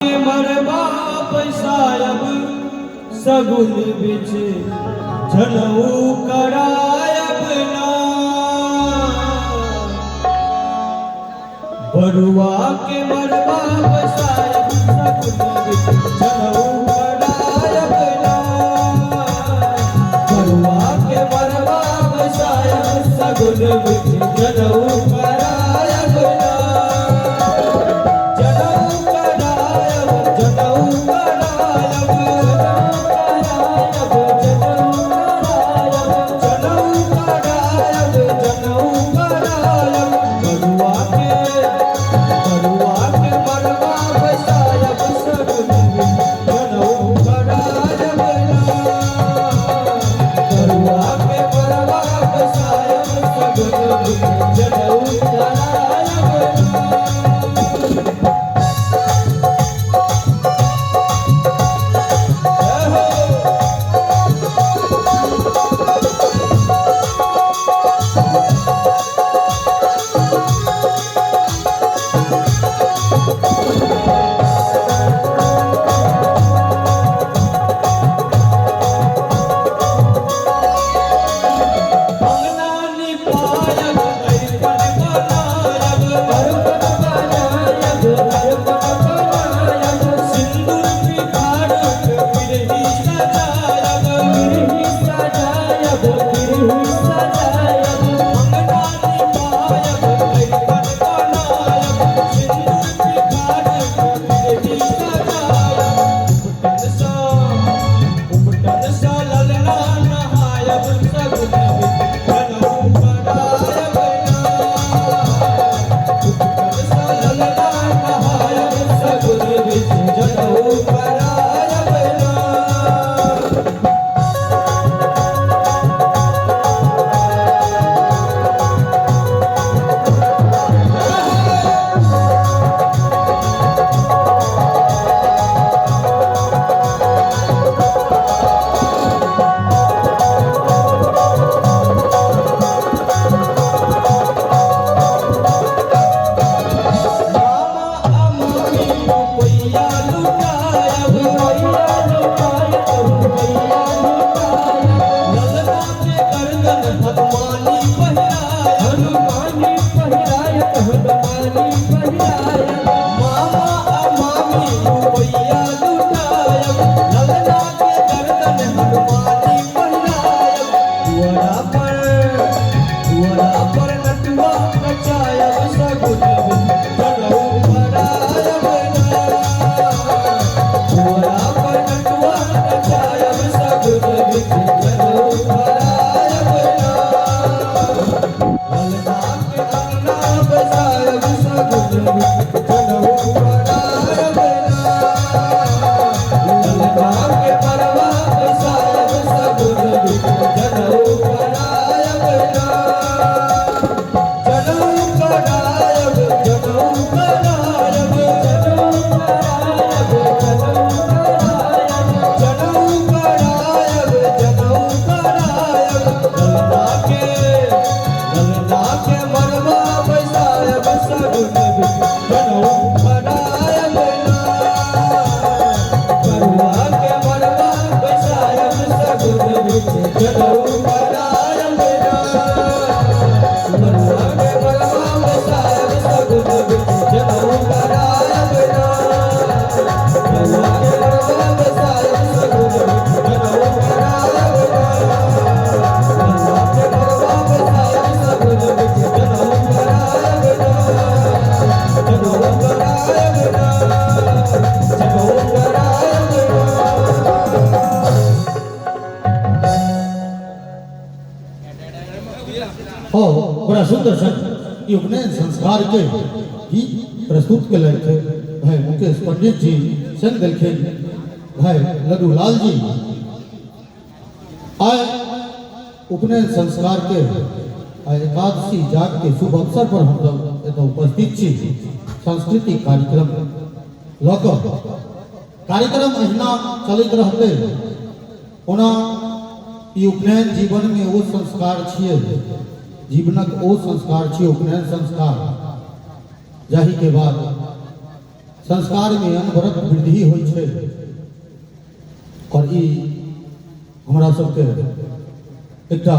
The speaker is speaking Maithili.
मरबा पैसायब सगुन बिच जनऊ करायब ना। बरुआ के मरबा पैसायब सगुन बिच जनऊ करायब ना। बरुआ के मरबा पैसायब सगुन बिच जनऊ करायब ना। जनऊ करायब जनऊ करायब जनऊ करायब जनऊ करायब बरुआ के मरबा बैसायब सगुन जनऊ करायब ना। बरुआ के मरबा बैसायब सगुन जनऊ करायब ना। जय हो। अंगना निपायब अरिपन बनायब अरिपन बनायब अरिपन बनायब सिंदूर पिठार के पिरही सजायब पिरही सजायब पिरही सजायब। अंगना निपायब अरिपन बनायब सिंदूर पिठार के पिरही सजायब। उपटन सा उपटन सा ललना नहायब सगुन जनऊ करायब ना। उपटन सा ललना नहायब सगुन बिच जनऊ करायब ना। मामा आ मामी रुपैया लुटायब रुपैया लुटायब रुपैया लुटायब। ललना के गर्दन हनुमानी पहिरायब हनुमानी पहिरायब हनुमानी पहिरायब। मामा आ मामी रुपैया लुटायब ललना के गर्दन हनुमानी पहिरायब। दुआरा पर नटुआ नचायब सगुन जनऊ करायब ना। दुआरा पर नटुआ नचायब सगुन जनऊ करायब ना। ललना के अंगना बसायब सगुन जनऊ करायब ना। ललना के मरबा बसायब सगुन जनऊ करायब ना। जनऊ करायब जनऊ करायब जनऊ करायब जनऊ करायब जनऊ करायब जनऊ करायब। ललना के मरबा बैसायब सगुन जनऊ करायब ना। बरुआ के मरबा बैसायब सगुन जनऊ करायब ना। बरुआ के मरबा बैसायब सगुन जनऊ करायब ना। बरुआ के मरबा बैसायब सगुन जनऊ करायब ना। बरुआ के मरबा बैसायब सगुन जनऊ करायब ना। जनऊ करायब ना। जनऊ करायब ना। ओ बड़ा सुंदर सन ई उपनयन संस्कार के गीत प्रस्तुत केलथि भाई मुकेश पंडित जी, संग देलखिन भाई लड्डू लाल जी। आइ उपनयन संस्कार के आइ एकादशी जाग के शुभ अवसर पर हम सब एतऽ उपस्थित छी सांस्कृतिक कार्यक्रम लऽ कऽ। कार्यक्रम अहिना चलैत रहतै। ओना ई उपनयन जीवन में ओ संस्कार छियै, जीवनक ओ संस्कार छियै उपनयन संस्कार, जाहि के बाद संस्कारमे अनवरत वृद्धि होइ छै आओर ई हमरा सबके एकटा।